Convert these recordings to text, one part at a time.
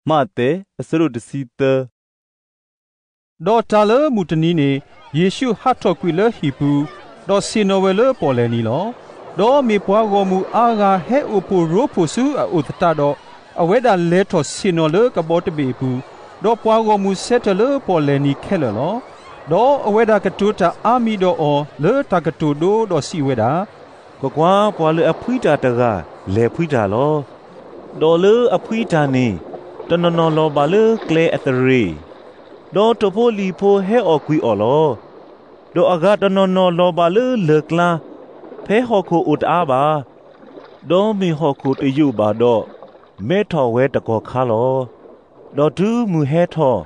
မးသဲ အဆၢဒိၣ်တဆံသၢ. ဒီးတၢ်လၢမုၢ်တနံၤန့ၣ် ယ့ၣ်ရှူးဟးထီၣ်ကွံာ်လၢဟံၣ်ပူၤ, ဒီးဆ့ၣ်နီၤဝဲလၢပီၣ်လဲၣ်နံၤလီၤ. ဒီးမ့ၢ်ပှၤဂီၢ်မုၢ်အါဂၤဟဲအိၣ်ဖှိၣ်ရိဖှိၣ်ဆူအအိၣ်သတးဒီး, အဝဲဒၣ်လဲၤထီၣ်ဆ့ၣ်နီၤလၢကဘီတဘ့ၣ်အပူၤ, ဒီးပှၤဂီၢ်မုၢ်ဆဲးထၢၣ်လၢပီၣ်လဲၣ်နံၤခဲလၢာ်လီၤ. ဒီးအဝဲဒၣ်ကတိၤတၢ်အါမံၤဒီးအီၤလၢတၢ်ကတိၤဒိဒီးစံးဝဲဒၣ်, ကွၢ်ကွၢ်, ပှၤလၢအဖှံတၢ်တဂၤလဲၤဖှံတၢ်လီၤ. ဒီးလၢအဖှံတၢ်န့ၣ် တနီၤနီၤလီၤဘၣ်လၢကျဲအသရ့ၣ်, ဒီးထိၣ်ဖိလံၣ်ဖိဟဲအီၣ်ကွံာ်အီၤလီၤ. ဒီးအဂၤတနီၤနီၤလီၤဘၣ်လၢလၢၢ်ကျါ, ဖဲဟီၣ်ခိၣ်အိၣ်တအါဘၣ်, ဒီးမ့ၢ်ဟီၣ်ခိၣ်တယိာ်ဘၣ်ဒီး, မဲထီၣ်ဝဲတကီၢ်ခါလီၤ. ဒီးတုၤမုၢ်ဟဲထီၣ်,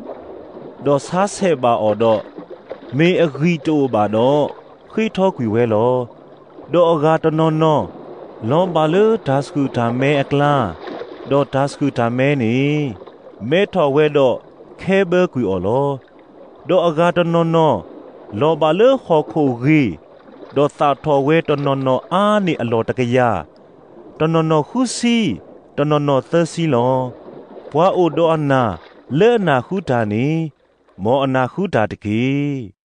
ဒီးဆါဆဲးဘၣ်အီၤဒီး, မ့ၢ်အဂံၢ်တအိၣ်ဘၣ်ဒီး, ဃ့ထီကွံာ်ဝဲလီၤ. ဒီးအဂၤတနီၤနီၤ လီၤဘၣ်လၢတၢ်ဆှုၣ်တၢ်မဲအကျါ, ဒီးတၢ်ဆှုၣ်တၢ်မဲန့ၣ် မဲထီၣ်ဝဲဒီးခဲဘၢကွံာ်အီၤလီၤ. ဒီးအဂၤတနီၤနီၤ လီၤဘၣ်လၢဟီၣ်ခိၣ်ဂ့ၢ်, ဒီးသၣ်ထီၣ်ဝဲတနီၤနီၤအါန့ၢ်အလီၢ်တကယၤ, တနီၤနီၤဃုဆံ, တနီၤနီၤသၢဆံလီၤ. ပှၤအိၣ်ဒီးအနၢ်လၢအနၢ်ဟူတၢ်န့ၣ်, မ်အနၢ်ဟူတၢ်တက့ၢ်.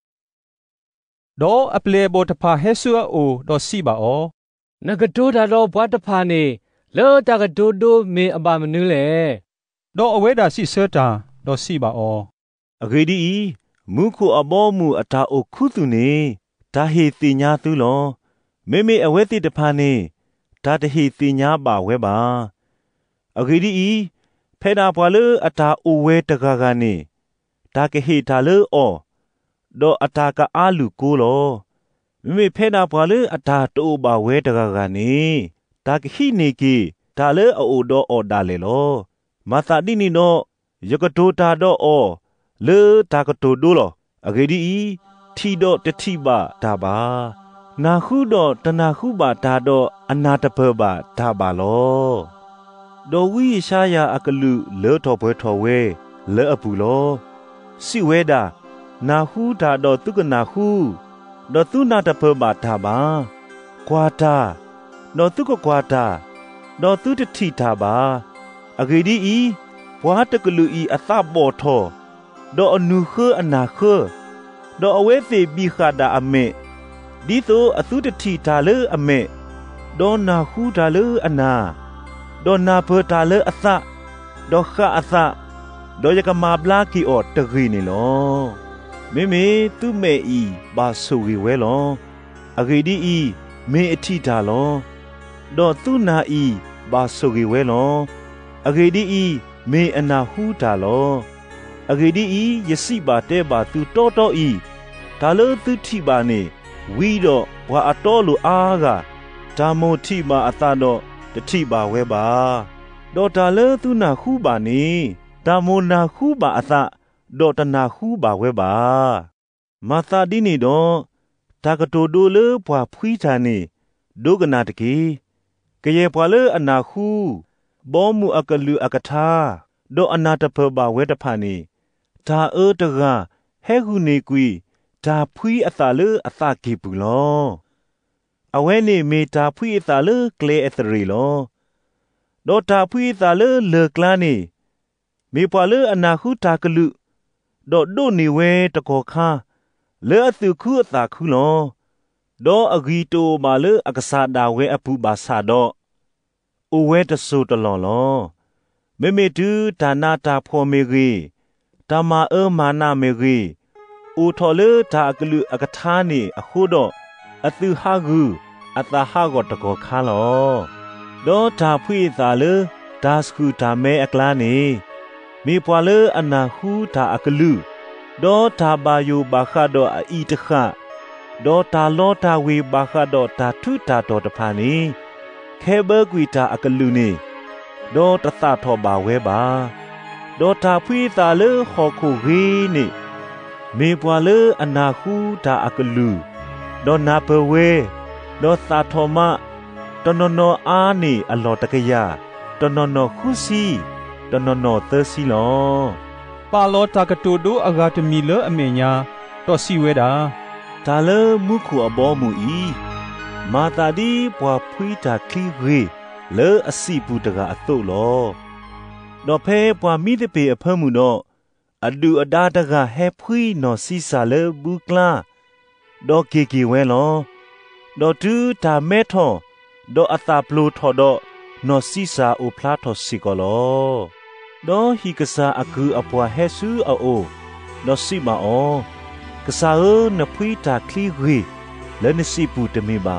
ဒီးအပျဲၢ်အဘီၣ်တဖၣ်ဟဲဆူအအိၣ်ဒီးစံးဘၣ်အီၤ, နကတိၤတၢ်ဒီးပှၤတဖၣ်န့ၣ် လၢတၢ်ကတိၤဒိမ့ၢ်အဘၣ်မနုၤလဲၣ်. ဒီးအဝဲဒၣ်စံးဆၢတၢ်, ဒီးစံးဘၣ်အီၤ, အဂ့ၢ်ဒ်အံၤ, မူခိၣ်အဘီအမုၢ်အတၢ်အိၣ်ခူသူၣ်န့ၣ် တၢ်ဟ့ၣ်သ့ၣ်ညါသုလီၤ. မ့မ့ၢ်အဝဲသ့ၣ်တဖၣ်န့ၣ် တၢ်တဟ့ၣ်သ့ၣ်ညါဘၣ်ဝဲဘၣ်. အဂ့ၢ်ဒ်အံၤ, ဖဲဒၣ်ပှၤလၢအတၢ်အိၣ်ဝဲတဂၤဂၤန့ၣ်, တၢ်ကဟ့ၣ်တၢ်လၢအီၤ, ဒီးအတၢ်ကအါလုၢ်ကိလီၤ. မ့မ့ၢ်ဖဲဒၣ်ပှၤလၢအတၢ်တအိၣ်ဘၣ်ဝဲတဂၤဂၤန့ၣ်, တၢ်ကဟံးန့ၢ်က့ၤတၢ်လၢအအိၣ်ဒီးအီၤဒၣ်လဲာ်လီၤ. မၤသးဒ်န့ၣ်ဒီး, ယကတိၤတၢ်ဒီးအီၤလၢတၢ်ကတိၤဒိလီၤ. အဂ့ၢ်ဒ်အံၤ, ထံၣ်ဒီးတထံၣ်ဘၣ်တၢ်ဘၣ်, နၢ်ဟူဒီးတနၢ်ဟူဘၣ်တၢ်ဒီးအနၢ်တပၢၢ်ဘၣ်တၢ်ဘၣ်လီၤ. ဒီးဝံယၡါယၤအကလုၢ်လၢထီၣ်ပှဲၤထီၣ်ဝဲလၢအပူၤလီၤ. စံးဝဲဒၣ်, နၢ်ဟူတၢ်ဒီးသုကနၢ်ဟူ, ဒီးသုနၢ်တပၢၢ်ဘၣ်တၢ်ဘၣ်. ကွၢ်တၢ်, ဒီးသုကကွၢ်တၢ်, ဒီးသုတထံၣ်တၢ်ဘၣ်. အဂ့ၢ်ဒ်အံၤ, ပှၤတကလုာ်အံၤအသးဘီၣ်ထီၣ်, ဒီးအနူၢ်ဃၢအနၢ်ဃၢ, ဒီးအဝဲသ့ၣ်ဘံၣ်ဃာ်ဒၣ်အမဲာ်, ဒ်သိးအသုတထံၣ်တၢ်လၢအမဲာ်, ဒီးနၢ်ဟူတၢ်လၢအနၢ်, ဒီးနၢ်ပၢၢ်တၢ်လၢအသး, ဒီးဃၣ်အသး, ဒီးယကမၤဘျါက့ၤအီၤတဂ့ၤန့ၣ်လီၤ. မ့မ့ၢ်သုမဲာ်အံၤဘၣ်ဆိၣ်ဂ့ၤဝဲလီၤ. အဂ့ၢ်ဒ်အံၤ, မ့ၢ်အထံၣ်တၢ်လီၤ. ဒီးသုနၢ်အံၤဘၣ်ဆိၣ်ဂ့ၤဝဲလီၤ. အဂ့ၢ်ဒ်အံၤ, မ့ၢ်အနၢ်ဟူတၢ်လီၤ. အဂ့ၢ်ဒ်အံၤ, ယစံးဘၣ်တဲဘၣ်သုတီတီအံၤ, တၢ်လၢသုထံၣ်ဘၣ်န့ၣ်, ဝံဒီးပှၤအတီအလိၤအါဂၤ, တၢ်မိၣ်ထံၣ်ဘၣ်အသးဒီးတထံၣ်ဘၣ်ဝဲဘၣ်. ဒီးတၢ်လၢသုနၢ်ဟူဘၣ်န့ၣ်, တၢ်မိၣ်နၢ်ဟူဘၣ်အသး, ဒီးတနၢ်ဟူဘၣ်ဝဲဘၣ်. မၤသးဒ်န့ၣ်ဒီး, တၢ်ကတိၤဒိလၢပှၤဖှံတၢ်န့ၣ်, ဒိကနၣ်တက့ၢ်. ကယဲၢ်ပှၤလၢအနၢ်ဟူ, ဘီမုၢ်အကလုၢ်အကထါ, ဒီးအနၢ်တပၢၢ်ဘၣ်ဝဲတဖၣ်န့ၣ်, တၢ်အၢတဂၤဟဲဂုာ်န့ၢ်ကွံာ် တၢ်ဖှံအသးလၢအသးကံၢ်ပူၤလီၤ. အဝဲန့ၣ်မ့ၢ်တၢ်ဖှံအသးလၢကျဲအသရ့ၣ်လီၤ. ဒီးတၢ်ဖှံအသးလၢလၢၢ်ကျါန့ၣ်, မ့ၢ်ပှၤလၢအနၢ်ဟူတၢ်ကလုၢ်, ဒီးဒိးန့ၢ်ဝဲတကီၢ်ခါ, လၢအသူၣ်ခုအသးခုလီၤ. ဒီးအဂံၢ်တအိၣ်ဘၣ်လၢအကစၢ်ဒၣ်ဝဲအပူၤဘၣ်ဆၣ်ဒီး, အိၣ်ဝဲတစိၢ်တလီၢ်လီၤ. မ့မ့ၢ်တုၤတၢ်နးတၢ်ဖှီၣ်မ့ၢ်ဂ့ၤ, တၢ်မၤအၢမၤနးမ့ၢ်ဂ့ၤ, အိၣ်ထီၣ်လၢတၢ်အကလုၢ်အကထါန့ၣ်အဃိဒီး, အသူၣ်ဟးဂုာ်, အသးဟးဂီၤတကီၢ်ခါလီၤ. ဒီးတၢ်ဖှံအသးလၢတၢ်ဆှုၣ်တၢ်မဲအကျါန့ၣ်, မ့ၢ်ပှၤလၢအနၢ်ဟူတၢ်အကလုၢ်, ဒီးတၢ်ဘၣ်ယိၣ်ဘၣ်ဃးဒီးအအံၤတဃၣ်, ဒီးတၢ်လီတၢ်ဝ့ၤဘၣ်ဃးဒီးတၢ်ထူးတၢ်တီၤတဖၣ်န့ၣ်, ခဲဘၢကွံာ်တၢ်အကလုၢ်န့ၣ်, ဒီးတသၣ်ထီၣ်ဘၣ်ဝဲဘၣ်. ဒီးတၢ်ဖှံအသးလၢဟီၣ်ခိၣ်ဂ့ၤန့ၣ်, မ့ၢ်ပှၤလၢအနၢ်ဟူတၢ်အကလုၢ်, ဒီးနၢ်ပၢၢ်ဝဲ, ဒီးသၣ်ထီၣ်မး, တနီၤနီၤအါန့ၢ်အလီၢ်တကယၤ, တနီၤနီၤဃုဆံ, တနီၤနီၤသၢဆံလီၤ. ပာ်လီၤတၢ်ကတိၤဒိအဂၤတမံၤလၢအမဲာ်ညါ, ဒီးစံးဝဲဒၣ်, တၢ်လၢမူခိၣ်အဘီအမုၢ်အံၤ, မၤသးဒ်ပှၤဖှံတၢ်ချံဂ့ၤလၢအစံာ်ပူၤတဂၤအသိးလီၤ. ဒီးဖဲပှၤမံသပ့ၤအဖၢမုၢ်ဒီး, အဒုၣ်အဒါတဂၤဟဲဖှံနီၢ်စံစၢ်လၢဘုကျါ, ဒီးက့ၤက့ၤဝဲလီၤ. ဒီးတုၤတၢ်မဲထီၣ်, ဒီးအသၣ်ပျိၤထီၣ်ဒီး, နီၢ်စံစၢ်အိၣ်ဖျါထီၣ်စ့ၢ်ကီးလီၤ. ဒီးဟံၣ်ကစၢ်အကုၢ်အပှၤဟဲဆူအအိၣ်, ဒီးစံးဘၣ်အီၤ, ကစၢ်ဧၢ, နဖှံတၢ်ချံဂ့ၤလၢနစံာ်ပူၤတမ့ၢ်ဘၣ်ဧါ.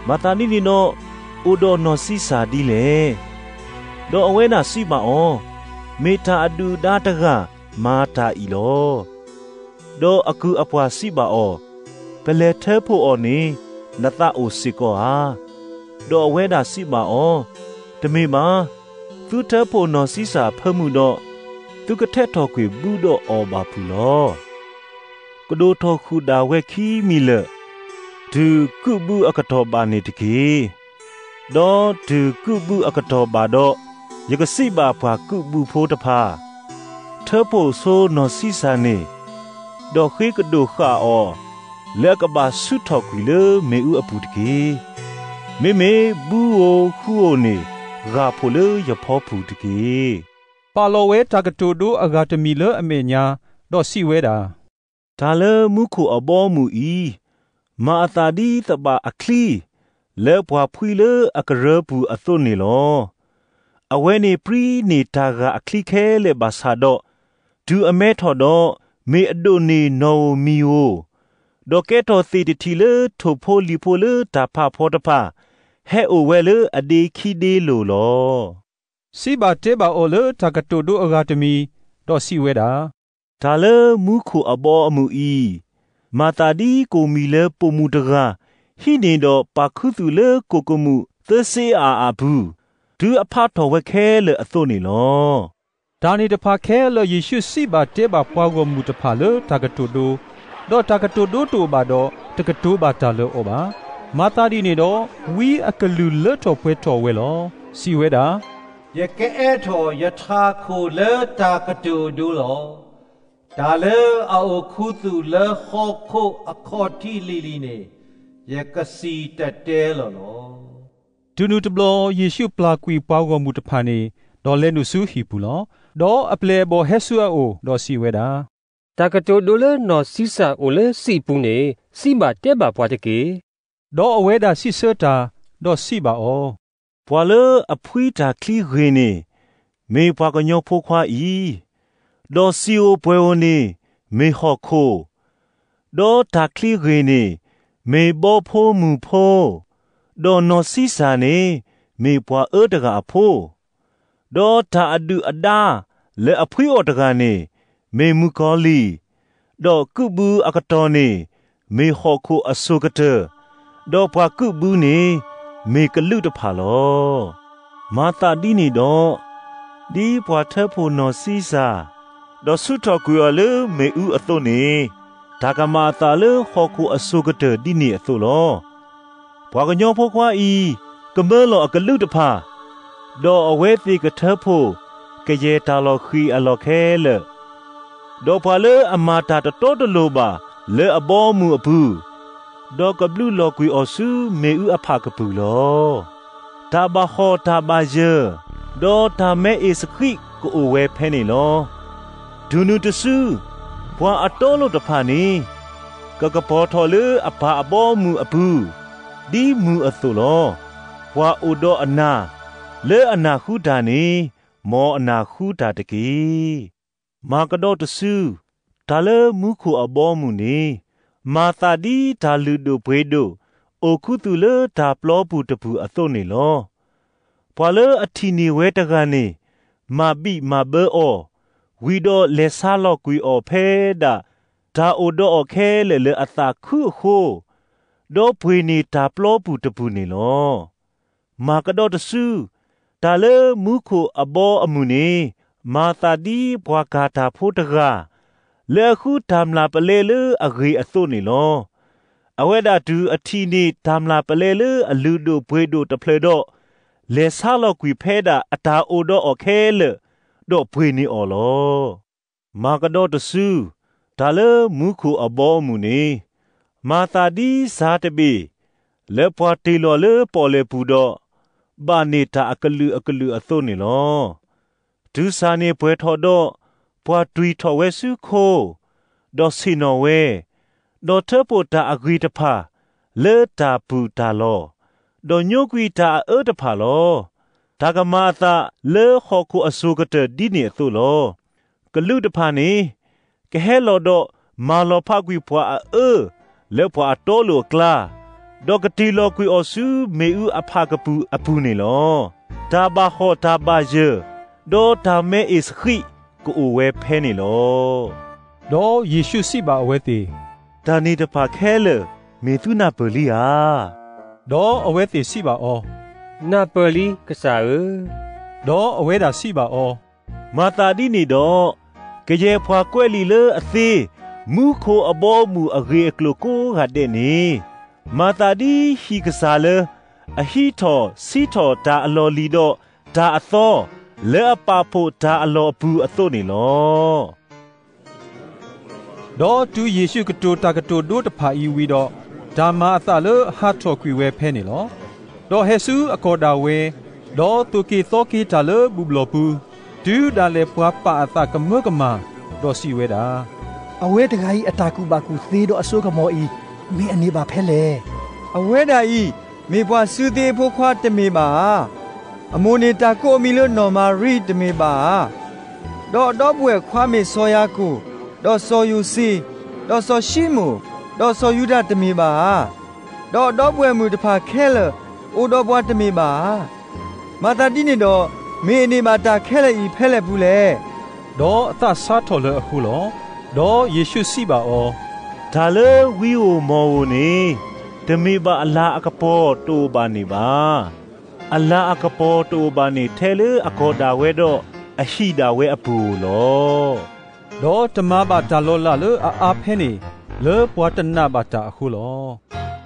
မၤသးဒ်န့ၣ်ဒီး, အိၣ်ဒီးနီၢ်စံစၢ်ဒ်လဲၣ်. ဒီးအဝဲဒၣ်စံးဘၣ်အီၤ, မ့ၢ်တၢ်အဒုၣ်အဒါတဂၤမၤတၢ်အံၤလီၤ. ဒီးအကုၢ်အပှၤစံးဘၣ်အီၤ, ပလဲၤထၢဖှိၣ်အီၤန့ၣ်, နသးအိၣ်စ့ၢ်ကီးဧါ. ဒီးအဝဲဒၣ်စံးဘၣ်အီၤ, တမ့ၢ်ဘၣ်, သုထၢဖှိၣ်နီၢ်စံစၢ်အဖၢမုၢ်ဒီး, သုကထဲးထီၣ်ကွံာ်ဘုဒီးအီၤဘၣ်ဖုးလီၤ. ကဒိၣ်ထီၣ်ဃုာ်ဒၣ်ဝဲခံမံၤလၢာ်, တုၤကုၣ်ဘုအကတီၢ်ဘၣ်န့ၣ်တက့ၢ်. ဒီးတုၤကုၣ်ဘုအကတီၢ်ဘၣ်ဒီး, ယကစံးဘၣ်ပှၤကုၣ်ဘုဖိတဖၣ်, ထၢဖှိၣ်ဆိနီၢ်စံစၢ်န့ၣ်, ဒီးဃ့ကဒိၣ်ဃာ်အီၤ, လၢအကဘၣ်ဆူးထီၣ်ကွံာ်လၢမ့ၣ်အူအပူၤတက့ၢ်. မ့မ့ၢ်ဘုဧိၤဃုဧိၤန့ၣ်, ဂၢ်ဖှိၣ်လၢယဖီပူၤတက့ၢ်. ပာ်လီၤဝဲတၢ်ကတိၤဒိအဂၤတမံၤလၢအမဲာ်ညါ, ဒီးစံးဝဲဒၣ်, တၢ်လၢမူခိၣ်အဘီအမုၢ်အံၤ, မၤအသးဒ်သဘၣ်အချံ, လၢပှၤဖှံလၢအကရၢပူၤအသိးန့ၣ်လီၤ. အဝဲန့ၣ်ပြံန့ၢ်တၢ်ဂၢ်အချံခဲလၢာ်ဘၣ်ဆၣ်ဒီး, တုၤအမဲထီၣ်ဒီး, မ့ၢ်အဒိၣ်န့ၢ်နီၣ်ဧိၤမံၤဧိၤ, ဒီးကဲထီၣ်သ့ၣ်တထံးလၢထိၣ်ဖိလံၤဖိလၢတၢ်ဖးဖီတဖၣ်, ဟဲအိၣ်ဝဲလၢအဒ့ခံဒ့လိၤလီၤ. စံးဘၣ်တဲဘၣ်အီၤလၢတၢ်ကတိၤဒိအဂၤတမံၤ, ဒီးစံးဝဲဒၣ်, တၢ်လၢမူခိၣ်အဘီအမုၢ်အံၤ, မၤသးဒ်ကိၣ်မံၤလၢပိာ်မုၣ်တဂၤ, ဟံးန့ၢ်ဒီးပာ်ခူသူၣ်လၢကိၣ်ကမူၣ်သၢစ့အါအပူၤ, တုၤအဖးထီၣ်ဝဲခဲလၢာ်အသိးန့ၣ်လီၤ. တၢ်န့ၣ်တဖၣ်ခဲလၢာ်ယ့ၣ်ၡူးစံးဘၣ်တဲဘၣ်ပှၤဂီၢ်မုၢ်တဖၣ်လၢတၢ်ကတိၤဒိ, ဒီးတၢ်ကတိၤဒိတအိၣ်ဘၣ်ဒီး, တကတိၤဘၣ်တၢ်လၢအီၤဘၣ်. မၤသးဒ်န့ၣ်ဒီး, ဝံအကလုၢ်လၢထီၣ်ပှဲၤထီၣ်ဝဲလီၤ. စံးဝဲဒၣ်, ယကအဲၣ်ထီၣ်ယထးခိၣ်လၢတၢ်ကတိၤဒိလီၤ. တၢ်လၢအအိၣ်ခူသူၣ်လၢဟီၣ်ခိၣ်အခီၣ်ထံးလံၤလံၤန့ၣ်, ယကစံၣ်တဲၤတဲလီၤလီၤ. တုၤနုၤတဘျီယ့ၣ်ၡူးပျၢ်ကွံာ်ပှၤဂီၢ်မုၢ်တဖၣ်န့ၣ်, ဒီးလဲၤနုာ်ဆူဟံၣ်ပူၤလီၤ. ဒီးအပျဲၢ်အဘီၣ်ဟဲဆူအအိၣ်, ဒီးစံးဝဲဒၣ်, တၢ်ကတိၤဒိလၢနီၢ်စံစၢ်အိၣ်လၢစံာ်ပူၤန့ၣ်, စံးဘၣ်တဲဘၣ်ပှၤတက့ၢ်. ဒီးအဝဲဒၣ်စံးဆၢတၢ်, ဒီးစံးဘၣ်အီၤ, ပှၤလၢအဖှံတၢ်ချံဂ့ၤန့ၣ်, မ့ၢ်ပှၤကညီဖိခွါအံၤ, ဒီးစံာ်ဧိၤပှဲၤဧိၤန့ၣ်, မ့ၢ်ဟီၣ်ခိၣ်, ဒီးတၢ်ချံဂ့ၤန့ၣ်, မ့ၢ်ဘီဖိမုၢ်ဖိ, ဒီးနီၢ်စံစၢ်န့ၣ်, မ့ၢ်ပှၤအၢတဂၤအဖိ, ဒီးတၢ်အဒုၣ်အဒါလၢအဖှံအီၤတဂၤန့ၣ်, မ့ၢ်မုၣ်ကီၤလံၢ်, ဒီးကုၣ်ဘုအကတီၢ်န့ၣ်, မ့ၢ်ဟီၣ်ခိၣ်အစိၤကတၢၢ်, ဒီးပှၤကုၣ်ဘုန့ၣ်, မ့ၢ်ကလုာ်တဖၣ်လီၤ. မၤသးဒ်န့ၣ်ဒီး, ဒ်ပှၤထၢဖှိၣ်နီၢ်စံစၢ်, ဒီးဆူးထီၣ်ကွံာ်အီၤလၢမ့ၣ်အူအသိးန့ၣ်, တၢ်ကမၤအသးလၢဟီၣ်ခိၣ်အစိၤကတၢၢ်ဒ်န့ၣ်အသိးလီၤ. ပှၤကညီဖိခွါအံၤ, ကမၢလီၤအကလုာ်တဖၣ်, ဒီးအဝဲသ့ၣ်ကထၢဖှိၣ်ကယဲၢ်တၢ်လီၢ်ဃံၤအလီၢ်ခဲလၢာ်, ဒီးပှၤလၢအမၤတၢ်တတီတလိၤဘၣ်လၢအဘီအမုၢ်အပူၤ, ဒီးကဘျုးလီၤကွံာ်အီၤဆူမ့ၣ်အူအဖၣ်ကပုာ်လီၤ. တၢ်ဘၣ်ဟီၣ်တၢ်ဘၣ်ယၢၤ, ဒီးတၢ်မဲအ့ၣ်စဃံးကအိၣ်ဝဲဖဲန့ၣ်လီၤ. တုၤနုၤတစု, ပှၤအတီအလိၤတဖၣ်န့ၣ်, ကကပီၤထီၣ်လၢအပၢ်အဘီအမုၢ်အပူၤ, ဒ်မုၢ်အသိးလီၤ. ပှၤအိၣ်ဒီးအနၢ်, လၢအနၢ်ဃုတၢ်န့ၣ်, မ်အနၢ်ဃုတၢ်တက့ၢ်. မၤကဒီးတစု, တၢ်လၢမူခိၣ်အဘီအမုၢ်န့ၣ်, မၤသးဒ်တၢ်လုၢ်ဒိၣ်ပှ့ၤဒိၣ်, အိၣ်ခူသူၣ်လၢတၢ်ပျီပူၤတပူၤအသိးန့ၣ်လီၤ. ပှၤလၢအထံၣ်န့ၢ်ဝဲတဂၤန့ၣ်, မၤဘံၣ်မၤဘၢအီၤ, ဝံၤဒီးလဲၤဆါလီၤကွံာ်အီၤဖဲဒၣ်တၢ်အိၣ်ဒီးအီၤခဲလၢာ်လၢအသးခုအဃိ, ဒီးပှ့ၤန့ၢ်တၢ်ပျီပူၤတပူၤန့ၣ်လီၤ. မၤကဒီးတစု, တၢ်လၢမူခိၣ်အဘီအမုၢ်န့ၣ်, မၤသးဒ်ပှၤကၤတၢ်ဖိတဂၤ, လၢအဃုတၢ်မျၢ်ပလဲလၢအဂ့ၤအသိးန့ၣ်လီၤ. အဝဲဒၣ်တုၤအထံၣ်န့ၢ်တၢ်မျၢ်ပလဲလၢအလုၢ်ဒိၣ်ပှ့ၤဒိၣ်တဖျၢၣ်ဒီး, လဲၤဆါလီၤကွံာ်ဖဲဒၣ်အတၢ်အိၣ်ဒီးအီၤခဲလၢာ်, ဒီးပှ့ၤန့ၢ်အီၤလီၤ. မၤကဒီးတစု, တၢ်လၢမူခိၣ်အဘီအမုၢ်န့ၣ်, မၤသးဒ်စၤတဘ့ၣ်, လၢပှၤတ့ၢ်လီၤလၢပီၣ်လဲၣ်ပူၤဒီး, ဘၣ်န့ၢ်တၢ်အကလုာ်အကလုာ်အသိးန့ၣ်လီၤ. တုၤစၢ်န့ၣ်ပှဲၤထီၣ်ဒီး, ပှၢ်တွံၢ်ထီၣ်ဝဲဆူခိ, ဒီးဆ့ၣ်နီၤဝဲ, ဒီးထၢဖှိၣ်တၢ်အဂ့ၤတဖၣ်, လၢတၢ်ပူၤတၢ်လီၢ်, ဒီးညိကွံာ်တၢ်အအၢတဖၣ်လီၤ. တၢ်ကမၤအသးလၢဟီၣ်ခိၣ်အစိၤကတၢၢ်ဒ်န့ၣ်အသိးလီၤ. ကလူးတဖၣ်န့ၣ်, ကဟဲလီၤဒီးမၤလီၤဖးကွံာ်ပှၤအအၢ, လၢပှၤအတီအလိၤအကျါ, ဒီးကတ့ၢ်လီၤကွံာ်အီၤဆူမ့ၣ်အူအဖၣ်ကပူၤအပူၤန့ၣ်လီၤ. တၢ်ဘၣ်ဟီၣ်တၢ်ဘၣ်ယၢၢ်, ဒီးတၢ်မဲအ့ၣ်စဃံးကအိၣ်ဝဲဖဲန့ၣ်လီၤ. ဒီးယ့ၣ်ၡူးစံးဘၣ်အဝဲသ့ၣ်, တၢ်န့ၣ်တဖၣ်ခဲလၢာ်မ့ၢ်သုနၢ်ပၢၢ်လံဧါ. ဒီးအဝဲသ့ၣ်စံးဘၣ်အီၤ, နၢ်ပၢၢ်လံ ကစၢ်ဧၢ. ဒီးအဝဲဒၣ်စံးဘၣ်အီၤ, မၤသးဒ်န့ၣ်ဒီး, ကယဲၢ်ပှၤကွဲးလံာ်လၢအသ့, မူခိၣ်အဘီအမုၢ်အဂ့ၢ်အကျိၤကိးဂၤဒဲးန့ၣ်, မၤသးဒ်ဟံၣ်ကစၢ်လၢအဟံးထီၣ်ဆံးထီၣ်တၢ်အလီၢ်လံၤဒီးတၢ်အသီ, လၢအပာ်ဖှိၣ်တၢ်အလီၢ်အပူၤအသိးန့ၣ်လီၤ. ဒီးတုၤယ့ၣ်ၡူးကတိၤတၢ်ကတိၤဒိတဖၣ်အံၤဝံၤဒီး, တၢ်မၤအသးလၢဟးထီၣ်ကွံာ်ဝဲဖဲန့ၣ်လီၤ. ဒီးဟဲဆူအကီၢ်ဒၣ်ဝဲ, ဒီးသိၣ်က့ၤသီက့ၤတၢ်လၢဘူၣ်ဘျီၣ်ပူၤ, တုၤဒၣ်လဲာ်ပှၤပာ်အသးကမၢကမၣ်, ဒီးစံးဝဲဒၣ်, အဝဲတဂၤအံၤအတၢ်ကူၣ်ဘၣ်ကူၣ်သ့ဒီးအစိကမီၤအံၤ, မ့ၢ်အန့ၢ်ဘၣ်ဖဲလဲၣ်. အဝဲဒၣ်အံၤမ့ၢ်ပှၤစုသ့အဖိခွါတမ့ၢ်ဘၣ်ဧါ. အမိၢ်န့ၣ်တၢ်ကိးအမံၤလၢနီၢ်မၤရံတမ့ၢ်ဘၣ်ဧါ. ဒီးအဒီပုၢ်ဝဲၢ်ခွါမ့ၢ်စီၤယၤကိာ်, ဒီးစီၤယိၤၡ့, ဒီးစီၤၡံမိၣ်, ဒီးစီၤယူဒၤတမ့ၢ်ဘၣ်ဧါ. ဒီးအဒီပုၢ်ဝဲၢ်မုၣ်တဖၣ်ခဲလၢာ်အိၣ်ဒီးပှၤတမ့ၢ်ဘၣ်ဧါ. မၤသးဒ်န့ၣ်ဒီး, မ့ၢ်အန့ၢ်ဘၣ်တၢ်ခဲလၢာ်အံၤဖဲလဲၣ်ပူၤလဲၣ်. ဒီးအသးဆါထီၣ်လၢအဃိလီၤ. ဒီးယ့ၣ်ၡူးစံးဘၣ်အီၤ, တၢ်လၢဝံဧိၤမီၢ်ဧိၤန့ၣ်, တမ့ၢ်ဘၣ်အလၤအကပီၤတအိၣ်ဘၣ်န့ၣ်ဘၣ်. အလၤအကပီၤတအိၣ်ဘၣ်န့ၣ်ထဲလၢအကီၢ်ဒၣ်ဝဲဒီး, အဟံၣ်ဒၣ်ဝဲအပူၤဧိၤလီၤ. ဒီးတမၤဘၣ်တၢ်လီၤလးလၢအအါဖဲန့ၣ်, လၢပှၤတနာ်ဘၣ်တၢ်အဃိလီၤ.